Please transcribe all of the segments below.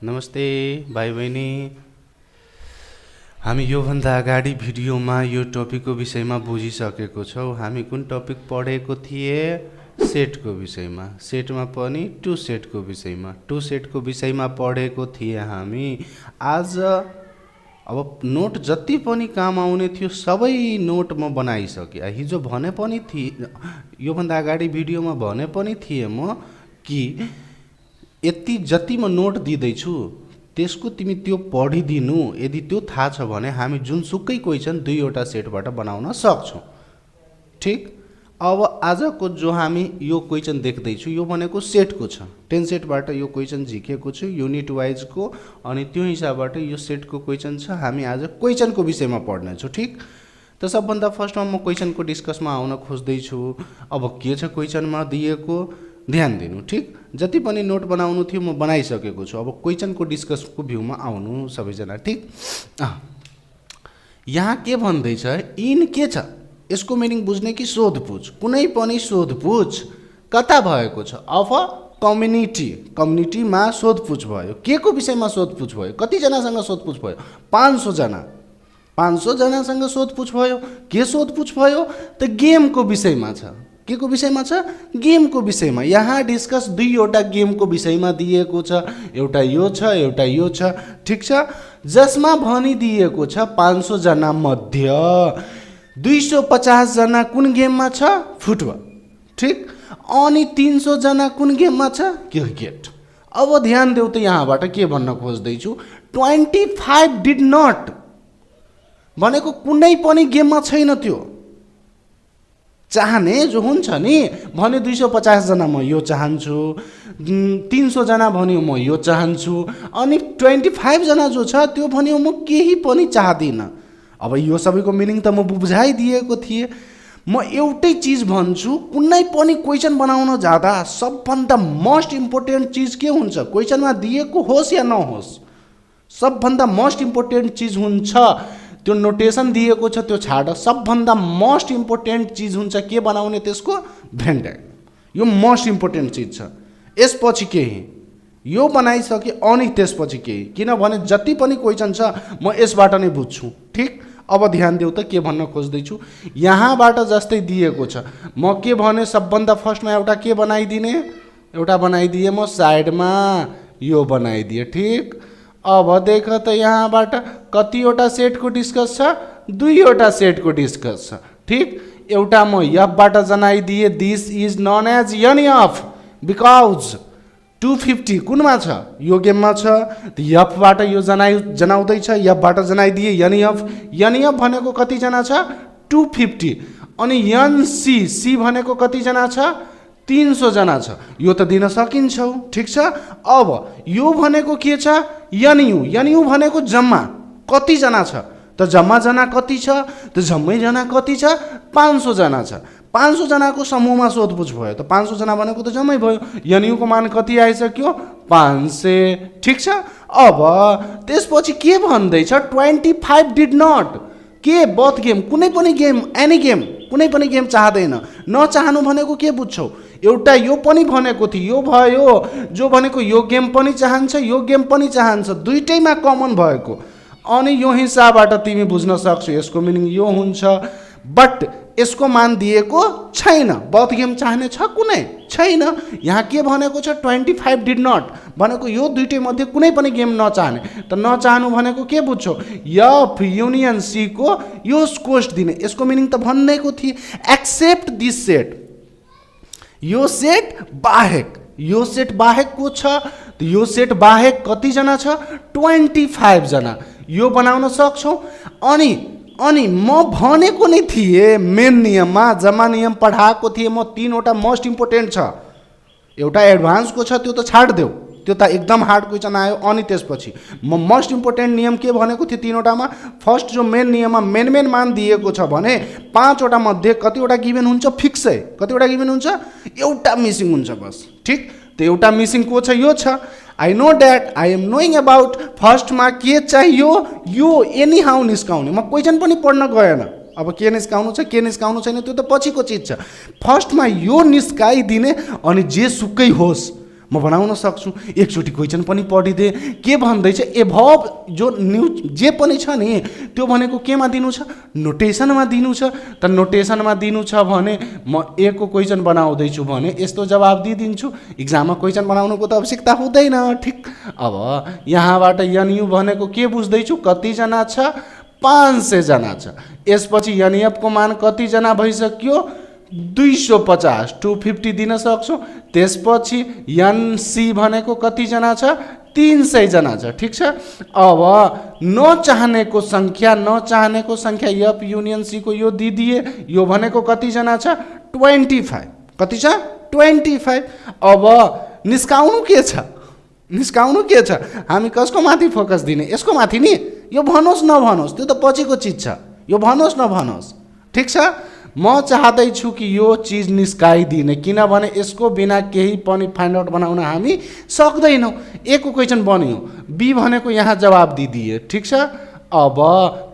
नमस्ते भाइ बहिनी। हामी योभन्दा अगाडि भिडियोमा यो टपिकको विषयमा बुझिसकेको छौँ। हामी कुन टपिक पढेको थिए? सेटको विषयमा। सेटमा पनि टु सेटको विषयमा। टु सेटको विषयमा पढेको थिए हामी। आज अब नोट जति पनि काम आउने थियो सबै नोट म बनाइसकेँ। हिजो भने पनि थिए, योभन्दा अगाडि भिडियोमा भने पनि थिएँ म कि यति जति म नोट दिँदैछु त्यसको तिमी त्यो पढिदिनु। यदि त्यो थाहा छ भने हामी जुनसुकै क्वेसन दुईवटा सेटबाट बनाउन सक्छौँ। ठिक। अब आजको जो हामी यो क्वेसन देख्दैछु यो भनेको सेटको छ। 10 सेटबाट यो क्वेसन झिकेको छु युनिट वाइजको, अनि त्यो हिसाबबाट यो सेटको क्वेसन छ। हामी आज क्वेसनको विषयमा पढ्नेछौँ। ठिक। त सबभन्दा फर्स्टमा म क्वेसनको डिस्कसमा आउन खोज्दैछु। अब के छ क्वेसनमा दिएको, ध्यान दिनु। ठिक। जति पनि नोट बनाउनु थियो म बनाइसकेको छु। अब क्वेसनको डिस्कसको भ्यूमा आउनु सबैजना। ठिक। यहाँ के भन्दैछ, इन के छ, यसको मिनिङ बुझ्ने कि सोधपुछ। कुनै पनि सोधपुछ कता भएको छ? Of a community. कम्युनिटीमा सोधपुछ भयो। के को विषयमा सोधपुछ भयो? कतिजनासँग सोधपुछ भयो? 500 जना। 500 जनासँग सोधपुछ भयो। के सोधपुछ भयो? त गेमको विषयमा छ। के को विषयमा छ? गेमको विषयमा। यहाँ डिस्कस दुईवटा गेमको विषयमा दिएको छ। एउटा यो छ, एउटा यो छ। ठिक छ। जसमा भनिदिएको छ 500 जना मध्ये 250 जना कुन गेममा छ? फुटबल। ठिक। अनि 300 जना कुन गेममा छ? क्रिकेट। अब ध्यान देऊ त यहाँबाट के भन्न खोज्दैछु। 25 डिड नट भनेको कुनै पनि गेममा छैन। त्यो चाहने जो हुन्छ नि, भने 250 जना म यो चाहन्छु, 300 जना भन्यो म यो चाहन्छु, अनि 25 जना जो छ त्यो भन्यो म केही पनि चाहदिनँ। अब यो सबैको मिनिङ त म बुझाइदिएको थिएँ। म एउटै चिज भन्छु, कुनै पनि क्वेसन बनाउन जाँदा सबभन्दा मोस्ट इम्पोर्टेन्ट चिज के हुन्छ? क्वेसनमा दिएको होस् या नहोस्, सबभन्दा मोस्ट इम्पोर्टेन्ट चिज हुन्छ त्यो नोटेसन दिएको छ त्यो छाड। सबभन्दा मोस्ट इम्पोर्टेन्ट चिज हुन्छ के बनाउने? त्यसको भेन डायग्राम। यो मोस्ट इम्पोर्टेन्ट चिज छ। यसपछि केही यो बनाइसके अनि त्यसपछि केही, किनभने जति पनि क्वेसन छ म यसबाट नै बुझ्छु। ठिक। अब ध्यान देऊ त के भन्न खोज्दैछु। यहाँबाट जस्तै दिएको छ, म के भने सबभन्दा फर्स्टमा एउटा के बनाइदिने? एउटा बनाइदिएँ म साइडमा, यो बनाइदिएँ। ठिक। अब देख त यहाँबाट कतिवटा सेटको डिस्कस छ? दुईवटा सेटको डिस्कस छ। ठिक। एउटा म यफबाट जनाइदिएँ, this is none as NF because 250 कुनमा छ? यो गेममा छ। यफबाट यो जनाउँदैछ, यफबाट जनाइदिए एनएफ। एनएफ भनेको कतिजना छ? 250। अनि एनसी, सी भनेको कतिजना छ? 300 जना छ। यो त दिन सकिन्छौ। ठिक छ। अब यो भनेको के छ? एनयू। एनयू भनेको जम्मा कतिजना छ? त जम्मा जना कति छ? त जम्मै जना कति छ? 500 जना छ। 500 जनाको समूहमा सोधपुछ भयो। त 500 जना भनेको त जम्मै भयो। एनयूको मान कति आइसक्यो? 500। ठिक छ। अब त्यसपछि के भन्दैछ? 25 डिड नट। के? Both game. कुनै पनि गेम, एनी गेम, कुनै पनि गेम चाहदैन। नचाहनु भनेको के बुझ्छौ? एउटा यो पनि भनेको थियो, यो भयो जो भनेको यो गेम पनि चाहन्छ, यो गेम पनि चाहन्छ, दुईटैमा कमन भएको। अनि यो हिसाबबाट तिमी बुझ्न सक्छौ यसको मिनिङ यो हुन्छ। बट यसको मान दिएको छैन। बोथ गेम चाहने छ कुनै? छैन। यहाँ के भनेको छ? 25 डिड नट भनेको यो दुईटै मध्ये कुनै पनि गेम नचाहने। त नचाहनु भनेको के बुझ्छौ? एफ युनियन सी को यो कोस्ट दिने। यसको मिनिङ त भन्नेको थिए एक्सेप्ट दिस सेट। यो सेट बाहेक, यो सेट बाहेक को छ? यो सेट बाहेक कतिजना छ? 25 जना। यो बनाउन सक्छौ। अनि म भनेको नै थिएँ मेन नियममा, जम्मा नियम पढाएको थिएँ म। 3वटा मोस्ट इम्पोर्टेन्ट छ। एउटा एडभान्सको छ, त्यो त छाड देऊ, त्यो त एकदम हार्ड क्वेसन आयो। अनि त्यसपछि म मोस्ट इम्पोर्टेन्ट नियम के भनेको थिएँ? 3वटामा फर्स्ट जो मेन नियममा मेन मान दिएको छ भने 5वटा मध्ये कतिवटा गिभन हुन्छ? फिक्सै। कतिवटा गिभन हुन्छ? एउटा मिसिङ हुन्छ बस। ठिक। त एउटा मिसिङ को छ? यो छ। I know that, I am knowing about. फर्स्टमा के चाहियो? यो एनी हाउ निस्काउने। म क्वेसन पनि पढ्न गएन। अब के निस्काउनु छ के निस्काउनु छैन त्यो त पछिको चिज छ। फर्स्टमा यो निस्काइदिने अनि जे सुकै होस् म बनाउन सक्छु। एकचोटि क्वेसन पनि पढिदिए के भन्दैछ एभव जो न्युज जे पनि छ नि त्यो भनेको केमा दिनु छ, नोटेसनमा दिनु छ। त नोटेसनमा दिनु छ भने म ए को क्वेसन बनाउँदैछु भने यस्तो जवाब दिइदिन्छु। इक्जाममा क्वेसन बनाउनुको त आवश्यकता हुँदैन। ठिक, अब यहाँबाट एनयु भनेको के बुझ्दैछु, कतिजना छ, 500 जना छ। यसपछि एनएफ को मान कतिजना भइसक्यो, 250, 250 दिन सक्छौँ। त्यसपछि एनसी भनेको कतिजना छ, 300 जना छ। ठिक छ, अब नचाहनेको सङ्ख्या एफ युनियन सी को यो दिदिए, यो भनेको कतिजना छ, 25। कति छ, 25। अब निस्काउनु के छ, हामी कसको माथि फोकस दिने, यसको माथि नि। यो भनोस् नभनोस् त्यो त पछिको चिज छ, यो भनोस् नभनोस्। ठिक छ, म चाहदैछु कि यो चिज निस्काइदिने, किनभने यसको बिना केही पनि फाइन्ड आउट बनाउन हामी सक्दैनौँ। ए को क्वेसन बन्यो, बी भनेको यहाँ जवाब दिदिए। ठिक छ, अब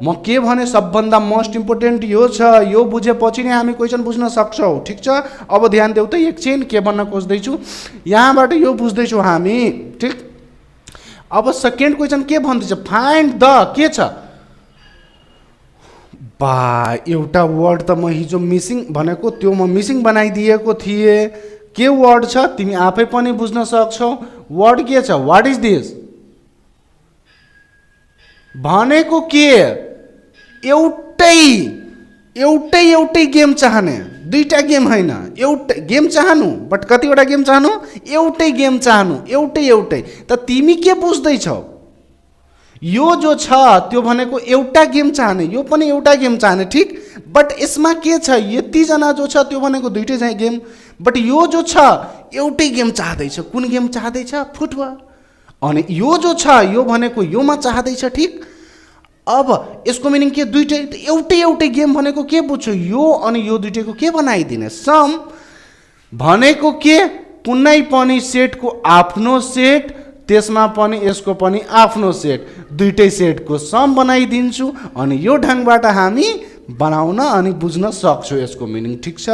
म के भने सबभन्दा मोस्ट इम्पोर्टेन्ट यो छ, यो बुझेपछि नै हामी क्वेसन बुझ्न सक्छौँ। ठिक छ, अब ध्यान देऊ त एकछिन के भन्न खोज्दैछु, यहाँबाट यो बुझ्दैछौँ हामी। ठिक, अब सेकेन्ड क्वेसन के भन्दैछ, फाइन्ड द के छ, बा एउटा वर्ड त म हिजो मिसिङ भनेको त्यो म मिसिङ बनाइदिएको थिएँ। के वर्ड छ तिमी आफै पनि बुझ्न सक्छौ। वर्ड के छ, व्हाट इज दिस भनेको के, एउटै गेम चाहने, दुईटा गेम होइन, एउटै गेम चाहनु। बट कतिवटा गेम चाहनु, एउटै गेम चाहनु, एउटै। त तिमी के बुझ्दैछौ, यो जो छ त्यो भनेको एउटा गेम चाहने, यो पनि एउटा गेम चाहने। ठिक, बट यसमा के छ, यतिजना जो छ त्यो भनेको दुईटै गेम, बट यो जो छ एउटै गेम चाहदैछ। कुन गेम चाहदैछ, फुटबल। अनि यो जो छ यो भनेको योमा चाहदैछ। ठिक, अब यसको मिनिङ के, दुईटै एउटै गेम भनेको के बुझ्छु, यो अनि यो दुईटैको के बनाइदिने, सम भनेको के, कुनै पनि सेटको आफ्नो सेट, त्यसमा पनि यसको पनि आफ्नो सेट, दुईटै सेटको सम बनाइदिन्छु। अनि यो ढङ्गबाट हामी बनाउन अनि बुझ्न सक्छौँ यसको मिनिङ। ठिक छ,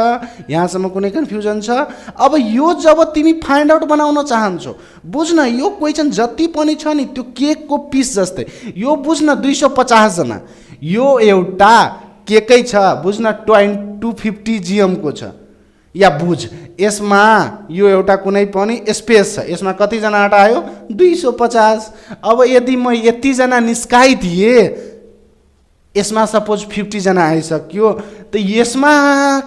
यहाँसम्म कुनै कन्फ्युजन छ। अब यो जब तिमी फाइन्ड आउट बनाउन चाहन्छौ, बुझ्न यो क्वेसन जति पनि छ नि त्यो केकको पिस जस्तै, यो बुझ्न 250 जना, यो एउटा केकै छ, बुझ्न 250 GM को छ। या बुझ, यसमा यो एउटा कुनै पनि स्पेस छ, यसमा कतिजना हटायो, 250। अब यदि म यतिजना निस्काइदिए, यसमा सपोज 50 जना आइसक्यो, त यसमा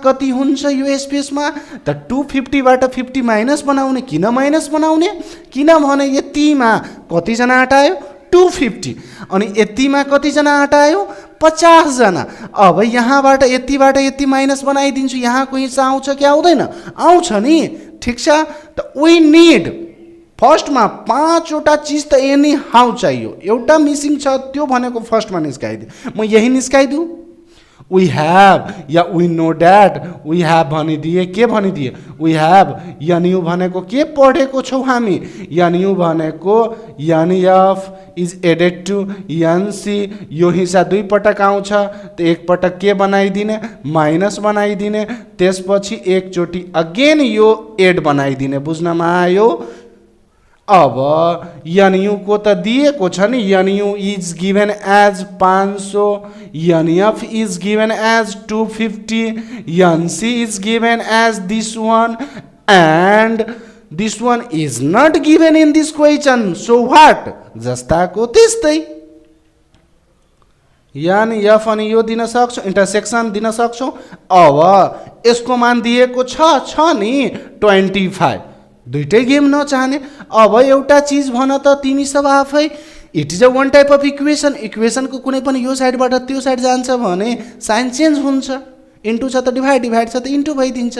कति हुन्छ यो स्पेसमा, त 250बाट 50 माइनस बनाउने। किन माइनस बनाउने, किनभने यतिमा कतिजना हटायो, 250। अनि यतिमा कतिजना हटायो, 50 जना। अब यहाँबाट यति माइनस बनाइदिन्छु, यहाँको हिस्सा आउँछ कि आउँदैन, आउँछ नि। ठिक छ, त वी निड फर्स्टमा 5वटा चिज त एनी हाउ चाहियो, एउटा मिसिङ छ त्यो भनेको फर्स्टमा निस्काइदियो। म यही निस्काइदिउँ, we have yeah we know that, we have भनिदिए, के भनिदिए, वी हैव। एनयु भनेको के पढेको छौँ हामी, एनयु भनेको NF is added to NC. यो हिस्सा 2 पटक आउँछ, त 1 पटक के बनाइदिने, माइनस बनाइदिने। त्यसपछि एकचोटि अगेन यो एड बनाइदिने, बुझ्नमा आयो। अब एनयु को त दिएको छ नि, NU is given as 500, NF is given as 250, NC is given as this one, and this one is not given in this question. So what, जस्ताको त्यस्तै। एनएफ अनि यो दिन सक्छौँ, इन्टरसेक्सन दिन सक्छौँ। अब यसको मान दिएको छ नि 25, दुईटै गेम नचाहने। अब एउटा चिज भन त तिमी सब आफै, it is a one type of equation. इक्वेसनको कुनै पनि यो साइडबाट त्यो साइड जान्छ भने साइन चेन्ज हुन्छ, इन्टु छ त डिभाइड, डिभाइड छ त इन्टु भइदिन्छ,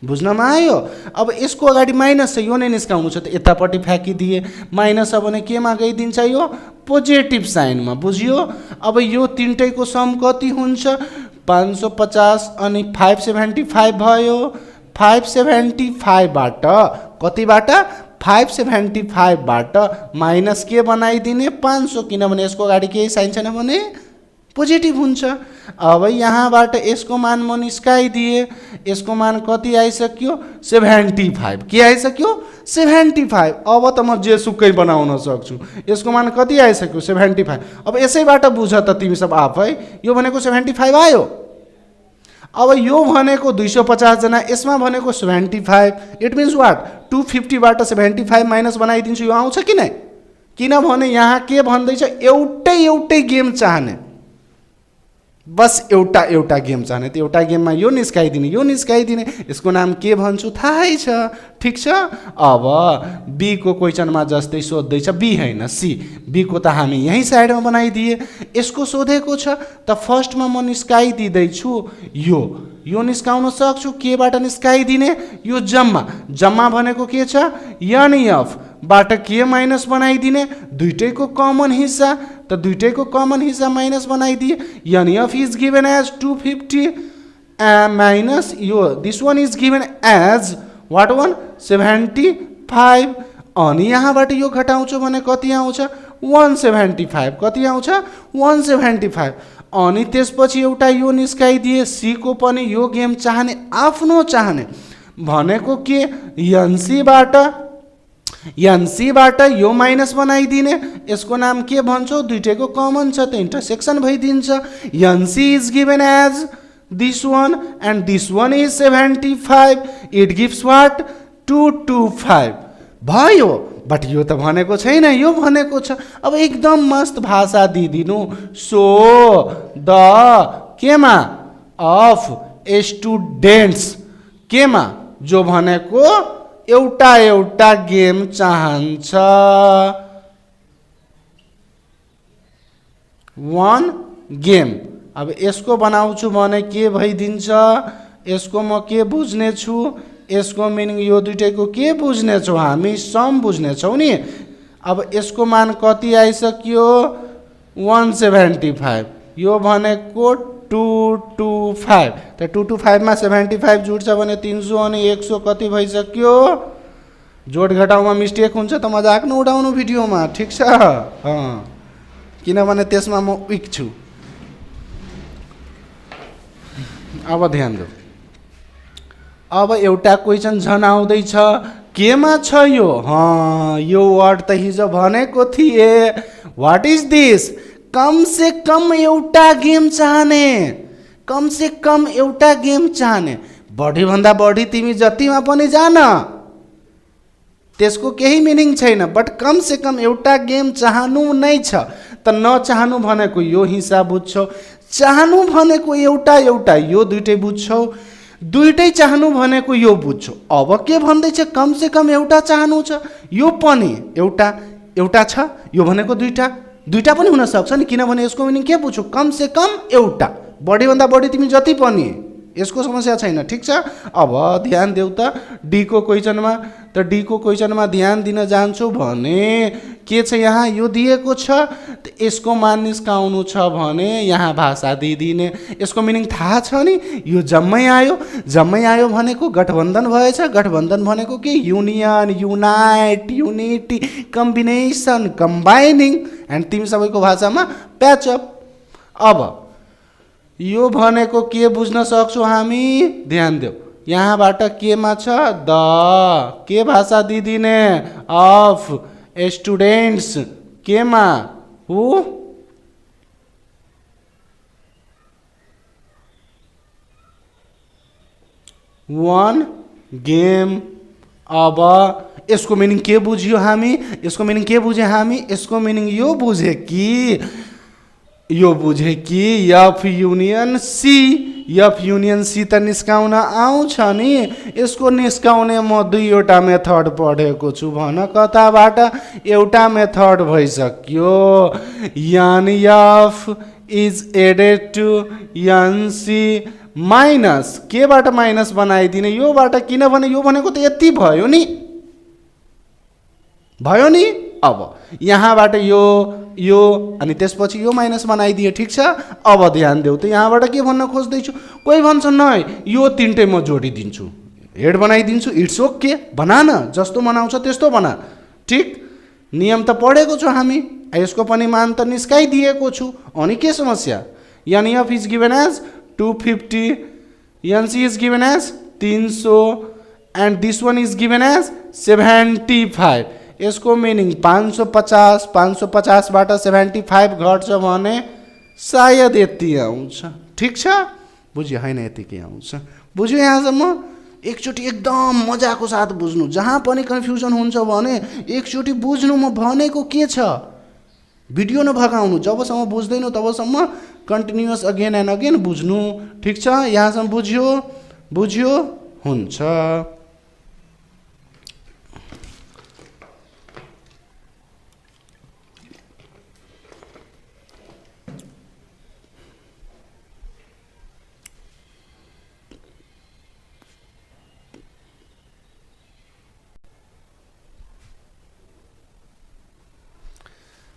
बुझ्नमा आयो। अब यसको अगाडि माइनस छ, यो नै निस्काउनु छ, त यतापट्टि फ्याँकिदिए, माइनस छ भने केमा गइदिन्छ, यो पोजिटिभ साइनमा, बुझ्यो। अब यो तिनटैको सम कति हुन्छ, 550 अनि 575 भयो। 575बाट कतिबाट, 575बाट माइनस के बनाइदिने, 500, किनभने यसको अगाडि केही साइन छैन भने पोजिटिभ हुन्छ। अब यहाँबाट यसको मान म निस्काइदिए, यसको मान कति आइसक्यो 75। के आइसक्यो 75। अब त म जेसुकै बनाउन सक्छु। यसको मान कति आइसक्यो 75। अब यसैबाट बुझ त तिमी सब आफै, यो भनेको 75 आयो। अब यो भनेको 250 जना, यसमा भनेको 75। इट मिन्स वाट 250 बाट 75 माइनस बनाइदिन्छु, यो आउँछ कि नै? किनभने यहाँ के भन्दैछ, एउटै गेम चाहने, बस एउटा गेम चाहने। त्यो एउटा गेममा यो निस्काइदिने, यो निस्काइदिने। यसको नाम के भन्छु थाहै छ, ठिक छ। अब बी को क्वेसनमा जस्तै सोध्दैछ, बी हैन सी, बी को त हामी यही साइडमा बनाइदिए। यसको सोधेको छ त फर्स्टमा म निस्काइदिँदैछु यो निस्काउन सक्छु। केबाट निस्काइदिने, यो जम्मा भनेको के छ एनएफ बाट के माइनस बनाइदिने, दुईटैको कमन हिस्सा, त दुईटैको कमन हिस्सा माइनस बनाइदिए। NF is given as 250 minus यो this one is given as what one 75। अनि यहाँबाट यो घटाउँछु भने कति आउँछ 175। कति आउँछ 175। अनि त्यसपछि एउटा यो निस्काइदिए, सी को पनि यो गेम चाहने, आफ्नो चाहने भनेको के एनसीबाट यो माइनस बनाइदिने। यसको नाम के भन्छौ, दुईटैको कमन छ त इन्टरसेक्सन भइदिन्छ। NC is given as this one and this one is 75। It gives what 225 भयो। बट यो त भनेको छैन, यो भनेको छ। अब एकदम मस्त भाषा दिदिनु। सो द केमा अफ स्टुडेन्ट्स, केमा जो भनेको एउटा गेम चाहन्छ, वन गेम। अब यसको बनाउँछु भने के भइदिन्छ, यसको म के बुझ्ने छु, यसको मिनिङ यो दुईटैको के बुझ्ने छौँ हामी, सम बुझ्ने छौँ नि। अब यसको मान कति आइसक्यो 175, यो भनेको 225। त 225 मा 75 जुट्छ भने 300 अनि 100 कति भइसक्यो। जोड घटाउमा मिस्टेक हुन्छ त मजाक नउडाउनु भिडियोमा, ठिक छ। किनभने त्यसमा म विक छु। अब ध्यान दो। अब एउटा क्वेसन झन आउँदैछ, केमा छ यो? यो वर्ड त हिजो भनेको थिए। What is this? कम से कम एउटा गेम चाहने, कम से कम एउटा गेम चाहने। बढी भन्दा बढी तिमी जतिमा पनि जान, त्यसको केही मिनिङ छैन। बट कम से कम एउटा गेम चाहनु नै छ। त नचाहनु भनेको यो हिसाब बुझ्छौ, चाहनु भनेको एउटा यो दुईटै बुझ्छौ, दुईटै चाहनु भनेको यो बुझ्छौ। अब के भन्दैछ, कम से कम एउटा चाहनु छ। यो पनि एउटा छ, यो भनेको दुईटा पनि हुन सक्छ नि। किनभने यसको मिनिङ के बुझ्छौ, कम से कम एउटा। बढी भन्दा बढी तिमी जति पनि, यसको समस्या छैन, ठिक छ। अब ध्यान देऊ त डी को क्वेसनमा। त डी को क्वेसनमा ध्यान दिन जान्छु भने के छ, यहाँ यो दिएको छ। त यसको मान निस्काउनु छ भने यहाँ भाषा दिदिने। यसको मिनिङ थाहा छ नि, यो जम्मै आयो भनेको गठबन्धन भएछ। गठबन्धन भनेको के, union, unite, unity, combination, combining, and तिमी सबैको भाषामा प्याचअप। अब यो भनेको के बुझ्न सक्छौँ हामी, ध्यान देऊ। यहाँबाट केमा छ, द के भाषा दिदिने, अफ स्टुडेन्ट्स, केमा हु, वन गेम। अब यसको मिनिङ के बुझ्यो हामी, यसको मिनिङ के बुझे हामी, यसको मिनिङ यो बुझे कि एफ युनियन सी त निस्काउन आउँछ नि। यसको निस्काउने म दुईवटा मेथड पढेको छु। भन कताबाट? एउटा मेथड भइसक्यो, NF is added to NC minus, केबाट माइनस बनाइदिने, योबाट। किनभने यो भनेको त यति भयो नि। अब यहाँबाट यो अनि त्यसपछि यो माइनस बनाइदिए, ठिक छ। अब ध्यान देऊ त यहाँबाट के भन्न खोज्दैछु, कोही भन्छ नै यो तिनटै म जोडिदिन्छु, हेड बनाइदिन्छु। इट्स ओके, बना न, जस्तो बनाउँछ त्यस्तो बना, ठिक। नियम त पढेको छु हामी, यसको पनि मान त निस्काइदिएको छु। अनि के समस्या, NF is given as 250, NC is given as 300 and this one is given as 75. यसको मिनिङ 550, 550 बाट 75 घट्छ भने सायद यति आउँछ। ठीक छ, बुझ्यो हैन? यतिकै आउँछ। बुझ्यो यहाँसम्म? एकचोटि एकदम मजाको साथ बुझ्नु। जहाँ पनि कन्फ्युजन हुन्छ भने एकचोटि बुझ्नु म भनेको के छ, भिडियो नभगाउनु। जबसम्म बुझ्दैनौ तबसम्म कन्टिन्युअस अगेन एन्ड अगेन बुझ्नु। ठीक छ, यहाँसम्म बुझ्यो? बुझ्यो? हुन्छ।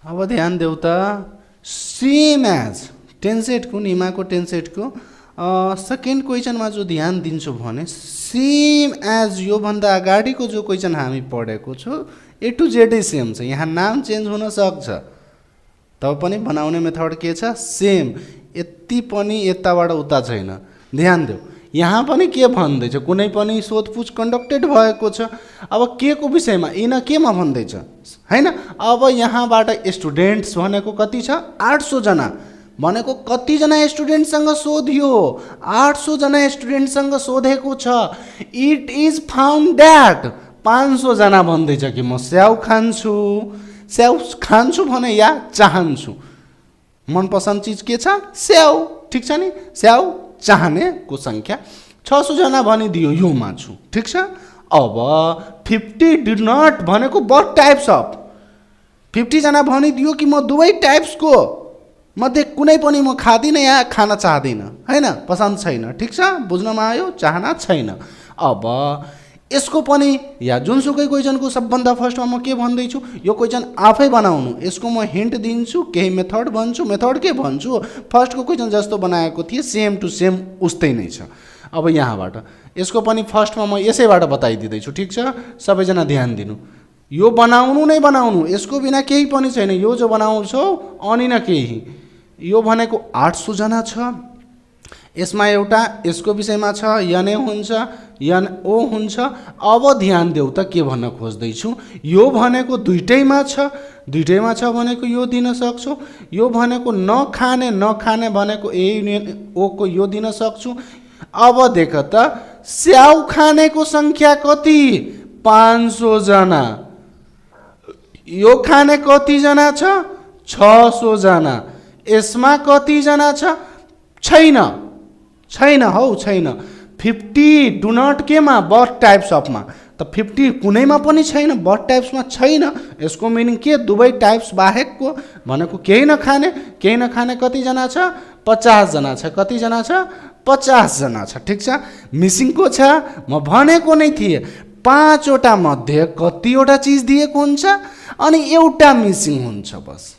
अब ध्यान देऊ त, सेम एज टेन्सेटको, निमाको टेन्सेटको सेकेन्ड क्वेसनमा जो ध्यान दिन्छु भने सेम एज योभन्दा अगाडिको जो क्वेसन हामी पढेको छु ए टु जेडै सेम छ। यहाँ नाम चेन्ज हुन सक्छ, तब पनि बनाउने मेथड के छ? सेम। यति पनि यताबाट उता छैन। ध्यान देऊ, यहाँ पनि के भन्दैछ? कुनै पनि सोधपुछ कन्डक्टेड भएको छ। अब के को विषयमा? यिन केमा भन्दैछ हैन? अब यहाँबाट स्टुडेन्ट्स भनेको कति छ? 800 जना। भनेको कतिजना स्टुडेन्टसँग सोधियो? 800 जना स्टुडेन्टसँग सोधेको छ। इट इज फाउन्ड द्याट 500 जना भन्दैछ कि म स्याउ खान्छु। स्याउ खान्छु भने या चाहन्छु, मनपसन्द चिज के छ? स्याउ। ठीक छ नि? स्याउ चाहने को संख्या 600 जना भनिदियो, योमा छु। ठीक छ। अब 50 डिड नट भनेको बट टाइप्स अफ 50 जना भनिदियो कि म दुवै टाइप्सको मध्ये कुनै पनि म खादिनँ या खान चाहदिनँ, हैन? पसन्द छैन। ठीक छ, बुझ्नमा आयो? चाहना छैन। अब यसको पनि या जुनसुकै क्वेसनको सबभन्दा फर्स्टमा म के भन्दैछु? यो क्वेसन आफै बनाउनु। यसको म हिन्ट दिन्छु, केही मेथड भन्छु। मेथड के भन्छु? फर्स्टको क्वेसन जस्तो बनाएको थिएँ सेम टु सेम उस्तै नै छ। अब यहाँबाट यसको पनि फर्स्टमा म यसैबाट बताइदिँदैछु। ठीक छ, सबैजना ध्यान दिनु। यो बनाउनु नै बनाउनु, यसको बिना केही पनि छैन। यो जो बनाउँछौ अनि न केही। यो भनेको 800 जना छ। यसमा एउटा यसको विषयमा छ, यन ए हुन्छ, यन ओ हुन्छ। अब ध्यान देऊ त के भन्न खोज्दैछु। यो भनेको दुईटैमा छ। दुईटैमा छ भनेको यो दिन सक्छु। यो भनेको नखाने, नखाने भनेको ए युनियन ओ को यो दिन सक्छु। अब देख त स्याउ खानेको संख्या कति? 500 जना। यो खाने कति जना छ? 600 जना। यसमा कति जना छ? छैन। छैन हौ, छैन। 50 डु नट केमा? बट टाइप्स अफमा। त 50 कुनैमा पनि छैन, बट टाइप्समा छैन। यसको मिनिङ के? दुवै टाइप्स बाहेकको भनेको केही नखाने। केही नखाने कतिजना छ? 50 जना छ। कतिजना छ? 50 जना छ। ठीक छ, मिसिङ को छ? म भनेको नै थिएँ 5 वटा मध्ये कतिवटा चिज दिएको हुन्छ अनि एउटा मिसिङ हुन्छ बस।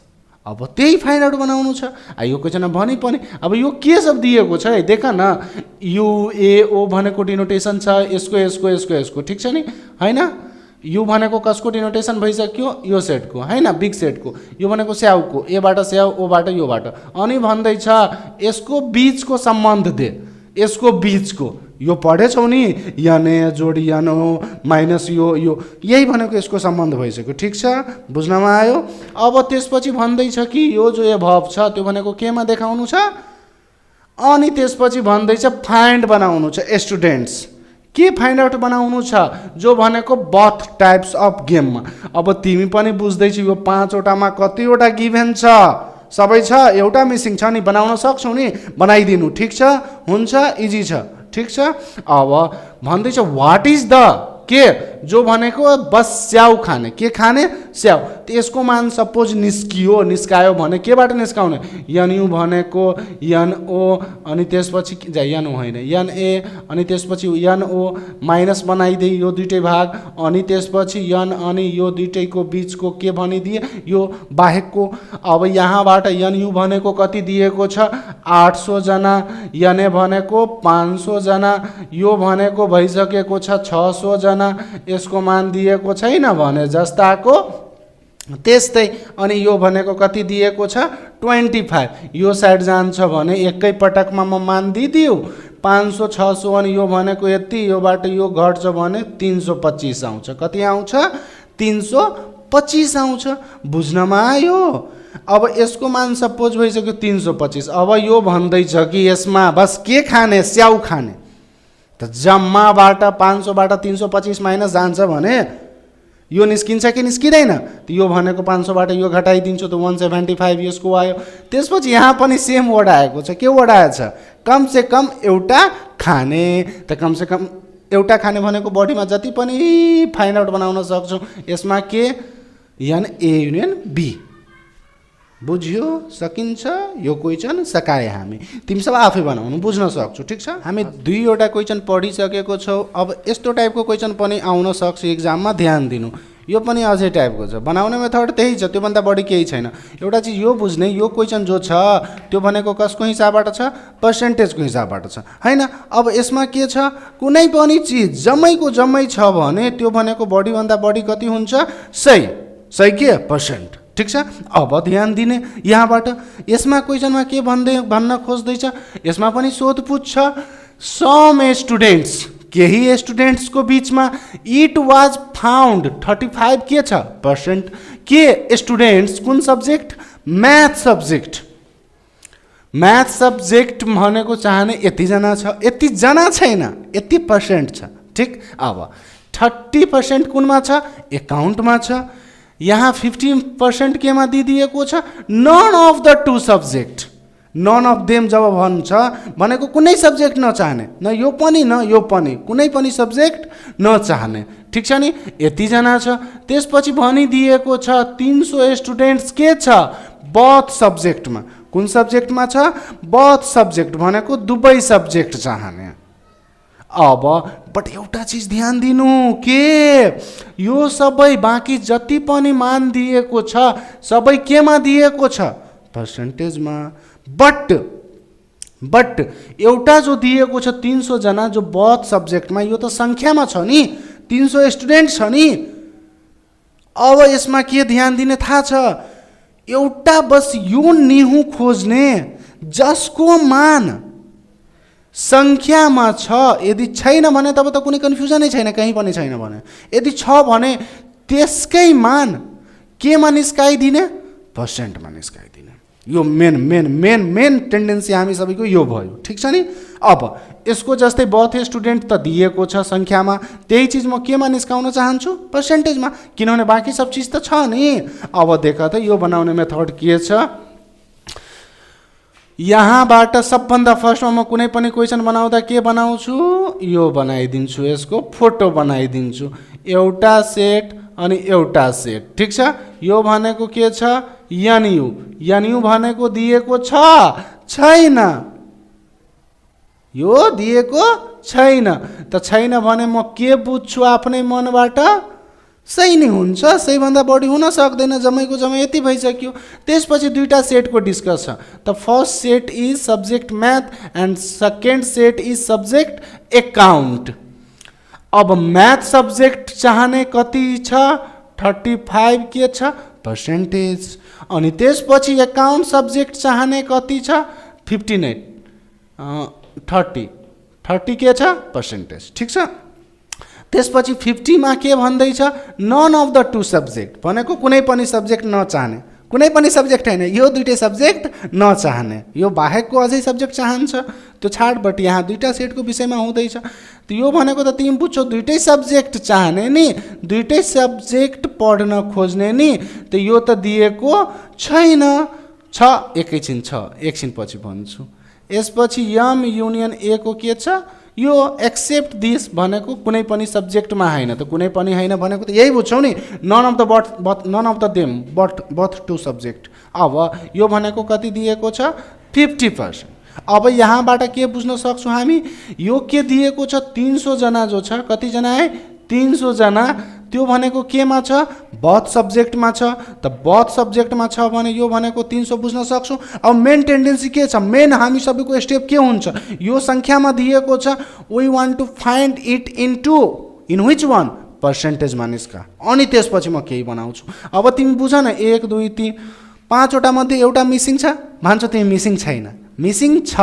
अब त्यही फाइन्ड आउट बनाउनु छ। यो क्वेसनमा भने पनि अब यो के सब दिएको छ है, देख न। यु ए ओ भनेको डिनोटेसन छ, यसको यसको यसको यसको। ठीक छ नि? हैन? यु भनेको कसको डिनोटेसन भइसक्यो? यो सेटको, हैन? बिग सेटको। यो भनेको स्याउको, एबाट स्याउ, ओबाट योबाट। अनि भन्दैछ यसको बीचको सम्बन्ध दे। यसको बीचको यो पढेछौ नि, यन जोडी यन ओ माइनस यो यो, यही भनेको यसको सम्बन्ध भइसक्यो। ठीक छ, बुझ्नमा आयो? अब त्यसपछि भन्दैछ कि यो जो एभव छ त्यो भनेको केमा देखाउनु छ? अनि त्यसपछि भन्दैछ फाइन्ड बनाउनु छ स्टुडेन्ट्स। के फाइन्ड आउट बनाउनु छ? जो भनेको बथ टाइप्स अफ गेममा। अब तिमी पनि बुझ्दैछौ यो 5 वटामा कतिवटा गिभेन छ? सबै छ, एउटा मिसिङ छ नि। बनाउन सक्छौ नि? बनाइदिनु। ठीक छ, हुन्छ, इजी छ। ठीक छ। अब भन्दैछ व्हाट इज द के? जो भनेको बस स्याउ खाने। के खाने? स्याउ। त्यसको मान सपोज निस्कियो, निस्कायो भने केबाट निस्काउने? यन यु भनेको यन ओ अनि त्यसपछि यन ओ होइन, यन ए अनि त्यसपछि यन ओ माइनस बनाइदिए यो दुईटै भाग। अनि त्यसपछि यन अनि यो दुईटैको बीचको के भनिदिए? यो बाहेकको। अब यहाँबाट यन यु भनेको कति दिएको छ? 800 जना। यन ए भनेको 500 जना। यो भनेको भइसकेको छ 600 जना। यसको मान दिएको छैन भने जस्ताको त्यस्तै अनि यो भनेको कति दिएको छ 25 यो साइड जान्छ भने एकै पटकमा म मान दिदियो 500 600 अनि यो भनेको यति योबाट यो घट्छ भने 325 आउँछ कति आउँछ 325 आउँछ बुझ्नमा आयो अब यसको मान सपोज भइसक्यो 325 अब यो भन्दैछ कि यसमा बस के खाने स्याउ खाने त जम्माबाट 500 बाट 325 माइनस जान्छ भने यो निस्किन्छ कि निस्किदैन त यो भनेको 500 बाट यो घटाइदिन्छु त 175 यसको आयो त्यसपछि यहाँ पनि सेम वर्ड आएको छ के वर्ड आएछ कम से कम एउटा खाने त कम से कम एउटा खाने भनेको बडीमा जति पनि फाइन्ड आउट बनाउन सक्छौं यसमा के यान ए युनियन बी बुझ्यो सकिन्छ यो क्वेशन सकाए हामी तिमी सब आफै बनाउनु बुझ्न सक्छौ ठीक छ हामी दुईवटा क्वेशन पढिसकेको छौ अब यस्तो टाइपको क्वेशन पनि आउन सक्छ एक्जाममा ध्यान दिनु यो पनि अझै टाइपको छ बनाउने मेथड त्यही छ त्यो भन्दा बढी केही छैन एउटा चाहिँ यो बुझ्ने यो क्वेशन जो छ त्यो भनेको कसको हिसाबबाट छ पर्सेन्टेजको हिसाबबाट छ हैन अब यसमा के छ कुनै पनि चीज जम्मैको जम्मै छ भने त्यो भनेको बढी भन्दा बढी कति हुन्छ सही के पर्सेन्ट ठीक छ अब ध्यान दिने यहाँबाट यसमा क्वेशनमा के भन्न खोज्दैछ यसमा पनि सोधपुछ छ सम स्टुडेन्ट्स केही स्टुडेन्ट्स को बीचमा इट वाज फाउन्ड 35 के छ पर्सेन्ट के स्टुडेन्ट्स कुन सब्जेक्ट मैथ सब्जेक्ट भनेको चाहने यति जना छैन यति पर्सेन्ट छ ठीक अब 30% कुनमा छ एकाउन्टमा छ यहाँ 15% केमा दिदिएको छ none of the two subject none of them जब भन्छ भनेको कुनै सब्जेक्ट नचाहने न यो पनि न यो पनि कुनै पनि सब्जेक्ट नचाहने ठीक छ नि यति जना छ त्यसपछि भनिदिएको छ 300 स्टुडेन्ट्स के छ बोथ सब्जेक्टमा कुन सब्जेक्टमा छ बोथ सब्जेक्ट भनेको दुवै सब्जेक्ट चाहने अब बट एउटा चीज ध्यान दिनु के यो सबै बाँकी जति पनि मान दिएको छ सबै केमा दिएको छ पर्सेन्टेजमा बट एउटा जो दिएको छ 300 जना जो बोथ सब्जेक्टमा यो त संख्यामा छ नि 300 स्टुडेन्ट छ नि अब यसमा के ध्यान दिने थाहा छ एउटा बस यो निहु खोज्ने जसको मान संख्यामा छ यदि छैन भने तब त कुनै कन्फ्युजनै छैन कहीँ पनि छैन भने यदि छ भने त्यसकै मान केमा निस्काइदिने पर्सेन्टमा निस्काइदिने यो मेन टेन्डेन्सी हामी सबैको यो भयो ठीक छ नि अब यसको जस्तै बोथ स्टुडेन्ट त दिएको छ संख्यामा त्यही चीज म केमा निस्काउन चाहन्छु पर्सेन्टेजमा किनभने बाँकी सब चीज त छ नि अब देख त यो बनाउने मेथड के छ यहाँबाट सबभन्दा फर्स्टमा म कुनै पनि क्वेशन बनाउँदा के बनाउँछु यो बनाइदिन्छु यसको फोटो बनाइदिन्छु एउटा सेट अनि एउटा सेट ठीक छ यो भनेको के छ एनयू भनेको दिएको छैन यो दिएको छैन त छैन भने म के बुझ्छु आफ्नै मनबाट सही नै हुन्छ सही भन्दा बढी हुन सक्दैन जम्मैको जम्मै यति भइसक्यो त्यसपछि दुईटा सेटको डिस्कस छ त first set is subject math and second set is subject account अब म्याथ सब्जेक्ट चाहने कति छ 35 के छ पर्सेन्टेज अनि त्यसपछि एकाउन्ट सब्जेक्ट चाहने कति छ 58 30 के छ पर्सेन्टेज ठीक छ त्यसपछि 50 मा के भन्दैछ none of the two subject भनेको कुनै पनि सब्जेक्ट नचाहने कुनै पनि सब्जेक्ट हैन यो दुईटै सब्जेक्ट नचाहने यो बाहेकको अझै सब्जेक्ट चाहन्छ त्यो छाड बट यहाँ दुईटा सेटको विषयमा हुँदैछ त यो भनेको त तिमी बुझ्छौ दुईटै सब्जेक्ट चाहने नि दुईटै सब्जेक्ट पढ्न खोज्ने नि त यो त दिएको छैन छ एकछिन पछि भन्छु यसपछि एम युनियन ए को के छ यो एक्सेप्ट दिस भनेको कुनै पनि सब्जेक्टमा हैन त कुनै पनि हैन भनेको त यही बुझ्छौ नि none of the them but to subject अब यो भनेको कति दिएको छ 50% अब यहाँबाट के बुझ्न सक्छौं हामी यो के दिएको छ 300 जना जो छ कति जना है 300 जना त्यो भनेको केमा छ बोथ सब्जेक्टमा छ त बोथ सब्जेक्टमा छ भने यो भनेको 300 बुझ्न सक्छौं अब मेन टेन्डेन्सी के छ मेन हामी सबैको स्टेप के हुन्छ यो संख्यामा दिएको छ we want to find it in which one पर्सेन्टेजमा निस्का। अनि त्यसपछि म केही बनाउँछु। अब तिमी बुझ न, 1 2 3 5वटा मध्ये एउटा मिसिङ छ भन्छ तिमी, मिसिङ छैन। मिसिङ छ,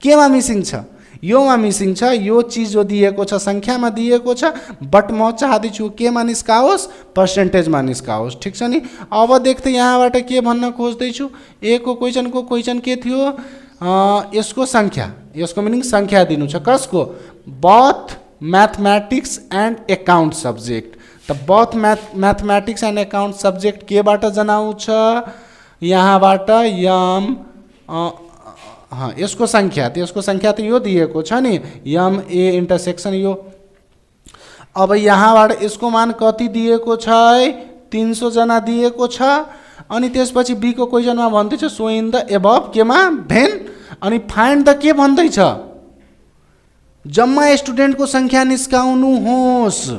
केमा मिसिङ छ? योमा मिसिङ छ। यो चिज जो दिएको छ सङ्ख्यामा दिएको छ, बट म चाहदैछु केमा निस्काओस्? पर्सेन्टेजमा निस्काओस्। ठिक छ नि। अब देख्दै यहाँबाट के भन्न खोज्दैछु, ए को क्वेसन के थियो? यसको सङ्ख्या, यसको मिनिङ सङ्ख्या दिनु छ। कसको? Both mathematics and account subject. त both mathematics and account subject केबाट जनाउँछ? यहाँबाट यम यसको सङ्ख्या, त्यसको सङ्ख्या त यो दिएको छ नि, यम ए इन्टरसेक्सन यो। अब यहाँबाट यसको मान कति दिएको छ? 300 जना दिएको छ। अनि त्यसपछि बी को क्वेसनमा भन्दैछ सो इन द एबभ केमा? भेन। अनि फाइन्ड द के भन्दैछ? जम्मा स्टुडेन्टको सङ्ख्या निस्काउनुहोस्।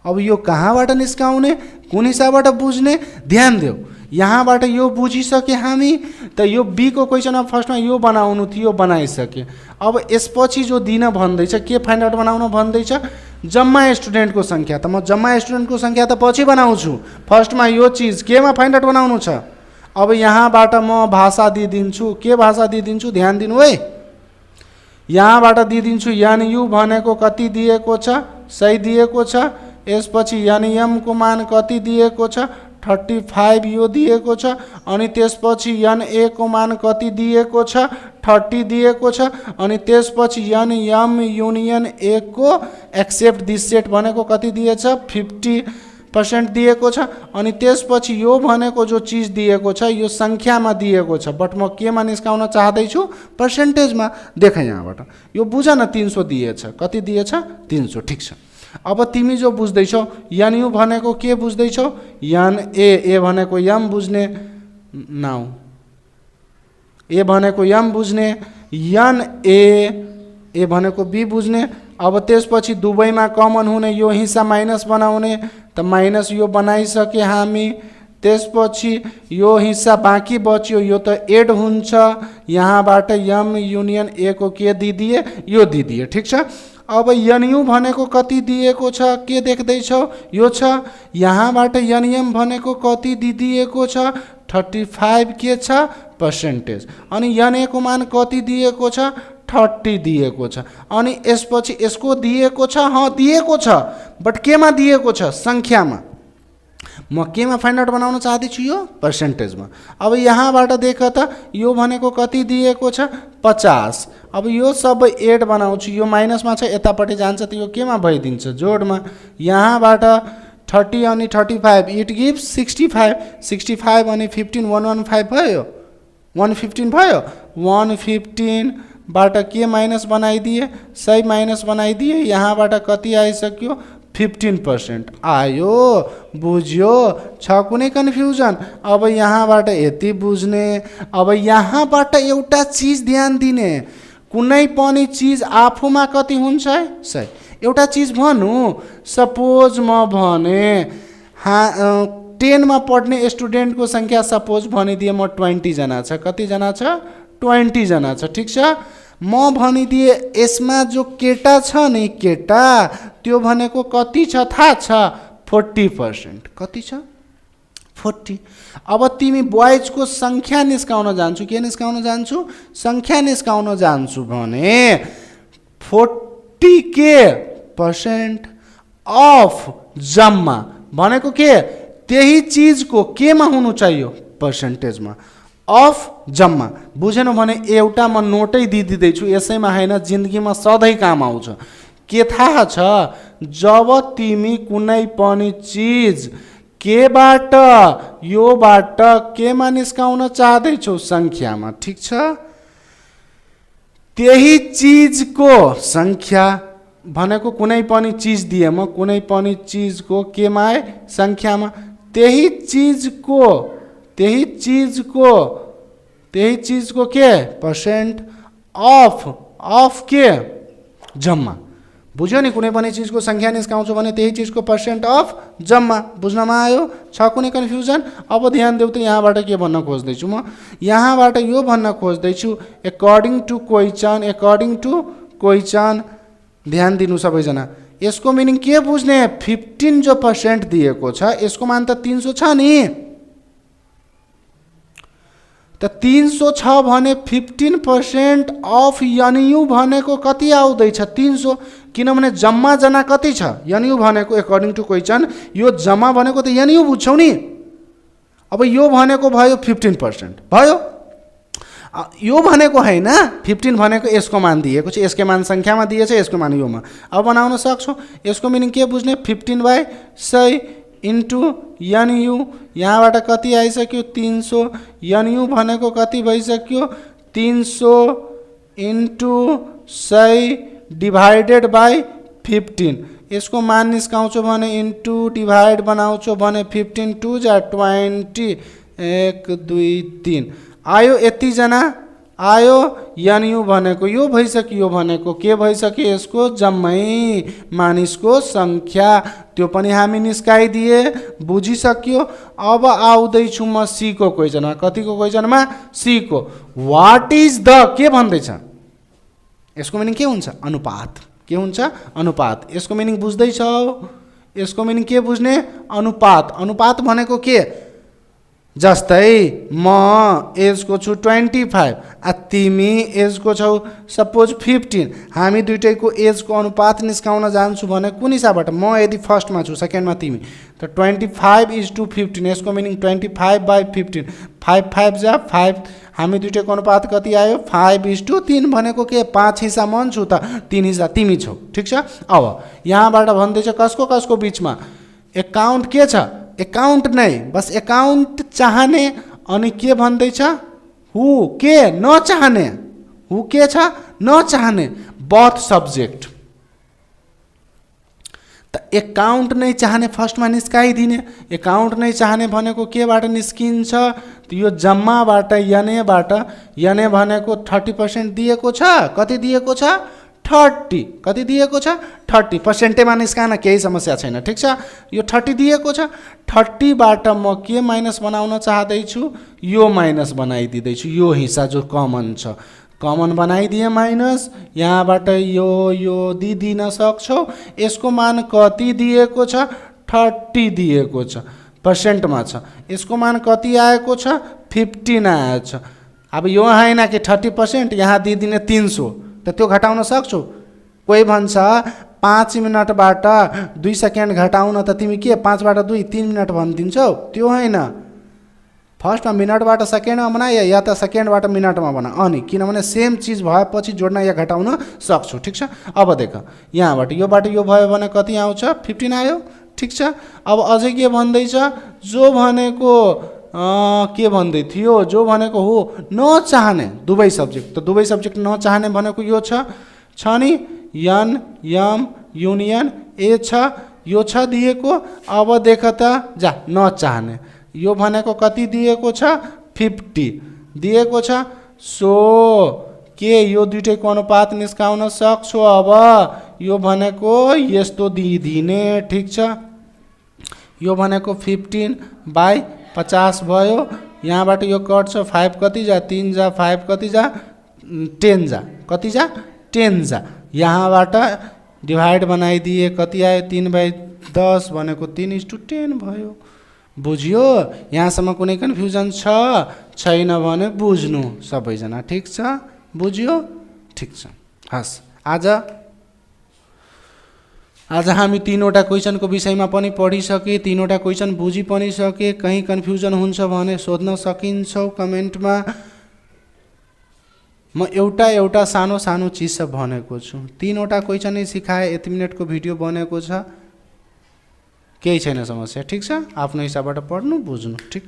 अब यो कहाँबाट निस्काउने, कुन हिसाबबाट बुझ्ने? ध्यान देऊ, यहाँबाट यो बुझिसके हामी, त यो बी को क्वेसनमा फर्स्टमा यो बनाउनु थियो, बनाइसके। अब यसपछि जो दिन भन्दैछ के फाइन्ड आउट बनाउन भन्दैछ? जम्मा स्टुडेन्टको सङ्ख्या। त म जम्मा स्टुडेन्टको सङ्ख्या त पछि बनाउँछु, फर्स्टमा यो चिज केमा फाइन्ड आउट बनाउनु छ। अब यहाँबाट म भाषा दिइदिन्छु। के भाषा दिइदिन्छु? ध्यान दिनु है, यहाँबाट दिइदिन्छु एनयु भनेको कति दिएको छ? सही दिएको छ। यसपछि एनएमको मान कति दिएको छ? 35 यो दिएको छ। अनि त्यसपछि एनए को मान कति दिएको छ? 30 दिएको छ। अनि त्यसपछि एनएम युनियन ए को एक्सेप्ट दिस सेट भनेको कति दिएछ? 50% दिएको छ। अनि त्यसपछि यो भनेको जो चिज दिएको छ यो सङ्ख्यामा दिएको छ, बट म केमा निस्काउन चाहदैछु? पर्सेन्टेजमा। देख यहाँबाट यो बुझ न, 300 दिएछ। कति दिएछ? 300। ठिक छ। अब तिमी जो बुझ्दैछौ एनयु भनेको के बुझ्दैछौ? एन ए भनेको एम बुझ्ने, नाउ ए भनेको एम बुझ्ने, एन ए भनेको बी बुझ्ने। अब त्यसपछि दुवैमा कमन हुने यो हिस्सा माइनस बनाउने, त माइनस यो बनाइसके हामी। त्यसपछि यो हिस्सा बाँकी बच्यो, यो त एड हुन्छ। यहाँबाट एम युनियन ए को के दिदिए? यो दिदिए। ठिक छ। अब एनयु भनेको कति दिएको छ? के देख्दैछौ? यो छ। यहाँबाट एनएम भनेको कति दिएको छ? 35 के छ? पर्सेन्टेज। अनि एनए को मान कति दिएको छ? 30 दिएको छ। अनि यसपछि यसको दिएको छ, दिएको छ, बट केमा दिएको छ? सङ्ख्यामा। म केमा फाइन्ड आउट बनाउन चाहदैछु? यो पर्सेन्टेजमा। अब यहाँबाट देख त यो भनेको कति दिएको छ? 50। अब यो सब एड बनाउँछु, यो माइनसमा छ, यतापट्टि जान्छ त यो केमा भइदिन्छ? जोडमा। यहाँबाट 30 अनि 35 इट गिभ्स 65। 65 अनि 15 115 भयो, 115 भयो। 115बाट के माइनस बनाइदिए? सही माइनस बनाइदिए। यहाँबाट कति आइसक्यो? 15% आयो। बुझ्यो? छ कुनै कन्फ्युजन? अब यहाँबाट यति बुझ्ने। अब यहाँबाट एउटा चिज ध्यान दिने, कुनै पनि चिज आफूमा कति हुन्छ? सही। एउटा चिज भनौँ, सपोज म भने 10 मा पढ्ने स्टुडेन्टको सङ्ख्या सपोज भनिदिए म 20 जना छ। कति जना छ? 20 जना छ। ठिक छ। म भनिदिए यसमा जो केटा छ नि, केटा त्यो भनेको कति छ थाहा छ? 40%। कति छ? 40। अब तिमी बोइजको सङ्ख्या निस्काउन जान्छु, के निस्काउन जान्छु? सङ्ख्या निस्काउन जान्छु भने 40% अफ जम्मा भनेको के? त्यही चिजको केमा हुनु चाहियो? पर्सेन्टेजमा। अफ जम्मा। बुझेन भने एउटा म नोटै दिइदिँदैछु, यसैमा होइन, जिन्दगीमा सधैँ काम आउँछ। के थाहा छ? जब तिमी कुनै पनि चिज केबाट योबाट केमा निस्काउन चाहदैछौ? सङ्ख्यामा। ठिक छ। त्यही चिजको सङ्ख्या भनेको कुनै पनि चिज दिए म, कुनै पनि चिजको केमा आए? सङ्ख्यामा। त्यही चिजको के? पर्सेन्ट अफ के? जम्मा। बुझ्यो नि? कुनै पनि चिजको सङ्ख्या निस्काउँछु भने त्यही चिजको पर्सेन्ट अफ जम्मा। बुझ्नमा आयो? छ कुनै कन्फ्युजन? अब ध्यान देऊ त यहाँबाट के भन्न खोज्दैछु म? यहाँबाट यो भन्न खोज्दैछु एकर्डिङ टु क्वेसन। ध्यान दिनु सबैजना। यसको मिनिङ के बुझ्ने 15 जो % दिएको छ यसको मान त 300 छ नि त 300 छ भने 15% अफ एनयु भनेको कति आउँदैछ 300 किनभने जम्मा जना कति छ एनयु भनेको अकर्डिङ टु क्वेशन यो जम्मा भनेको त एनयु बुझ्छौ नि अब यो भनेको भयो 15% भयो यो भनेको हैन 15 भनेको यसको मान दिएको छ यसको मान संख्यामा दिएछ यसको मान योमा अब बनाउन सक्छौ यसको मिनिङ के बुझ्ने 15/100 इन्टु एनयु यहाँबाट कति आइसक्यो 300 एनयु भनेको कति भइसक्यो 300 इन्टु 100 डिभाइडेड बाई 15 यसको मान निस्काउँछु भने इन्टु डिभाइड बनाउँछु भने 15 2 जा 20 1 2 3 आयो यति जना आयो एनयु भनेको यो भइसक्यो यो भनेको के भइसक्यो यसको जम्मै मानिसको संख्या त्यो पनि हामी निस्काइदिए बुझिसक्यो अब आउँदैछु म सी को क्वेशनमा कतिको क्वेशनमा सी को व्हाट इज द के भन्दैछ यसको मिनिङ के हुन्छ अनुपात के हुन्छ अनुपात यसको मिनिङ बुझ्दैछौ यसको मिनिङ के बुझ्ने अनुपात अनुपात भनेको के जस्तै म एजको छु 25 आ तिमी एजको छौ सपोज 15 हामी दुईटैको एजको अनुपात निस्काउन जान्छु भने कुन हिसाबबाट म यदि फर्स्टमा छु सेकेन्डमा तिमी त 25:15 यसको मिनिङ 25/15 5 5 जा 5 हामी दुईटैको अनुपात कति आयो 5:3 भनेको के 5 हिस्सा मन छु त 3 हिस्सा तिमी छौ ठीक छ अब यहाँबाट भन्दैछ कसको कसको बीचमा एकाउन्ट के छ एकाउन्ट नै बस एकाउन्ट चाहने अनि के भन्दैछ हु के नचाहने हु के छ नचाहने बोथ सब्जेक्ट त एकाउन्ट नै चाहने फर्स्टमा निस्काइदिने एकाउन्ट नै चाहने भनेको केबाट निस्किन्छ यो जम्माबाट यने भनेको 30% दिएको छ कति दिएको छ 30 कति दिएको छ 30% मा निस्कान केही समस्या छैन ठीक छ यो 30 दिएको छ 30 बाट म के माइनस बनाउन चाहदैछु यो माइनस बनाइदिदैछु यो हिस्सा जो कमन छ कमन बनाइदिए माइनस यहाँबाट यो दिदिन सक्छौ यसको मान कति दिएको छ 30 दिएको छ पर्सेन्ट मा छ यसको मान कति आएको छ 15 आएछ अब यो हैन कि 30% यहाँ दिदिने 300 त त्यो घटाउन सक्छौ कोही भन्छ 5 मिनेटबाट 2 सेकेन्ड घटाउन त तिमी के 5 बाट 2 3 मिनेट भनिदिन्छौ त्यो हैन फर्स्टमा मिनेटबाट सेकेन्डमा बना या त सेकेन्डबाट मिनेटमा बना अनि किनभने सेम चीज भएपछि जोड्न या घटाउन सक्छौ ठीक छ अब देख यहाँबाट यो भयो भने कति आउँछ 15 आयो ठीक छ अब अझै के भन्दैछ जो भनेको के भन्दै थियो जो भनेको हो नचाहने दुवै सब्जेक्ट त दुवै सब्जेक्ट नचाहने भनेको यो छ नि यन यम युनियन ए छ यो छ दिएको अब देख त जा नचाहने यो भनेको कति दिएको छ 50 दिएको छ सो के यो दुईटैको अनुपात निस्काउन सक्छु अब यो भनेको यस्तो दिदिने ठीक छ यो भनेको 15/50 भयो यहाँबाट यो कट्छ 5 कति जा 3 जा 5 कति जा 10 जा कति जा 10 जा यहाँबाट डिभाइड बनाइदिए कति आयो 3/10 भनेको 3:10 भयो बुझ्यो यहाँसम्म कुनै कन्फ्युजन छैन भने बुझ्नु सबैजना ठीक छ बुझ्यो ठीक छ हस् आज हामी तीनवटा क्वेशनको विषयमा पनि पढिसके तीनवटा क्वेशन बुझि पनि सके कहीं कन्फ्युजन हुन्छ भने सोध्न सकिन्छौ कमेन्टमा म एउटा सानो चीज सब भनेको छु तीनवटा क्वेशन नै सिकाए यति मिनेटको भिडियो बनेको छ केही छैन समस्या ठीक छ आफ्नो हिसाबबाट पढ्नु बुझ्नु ठीक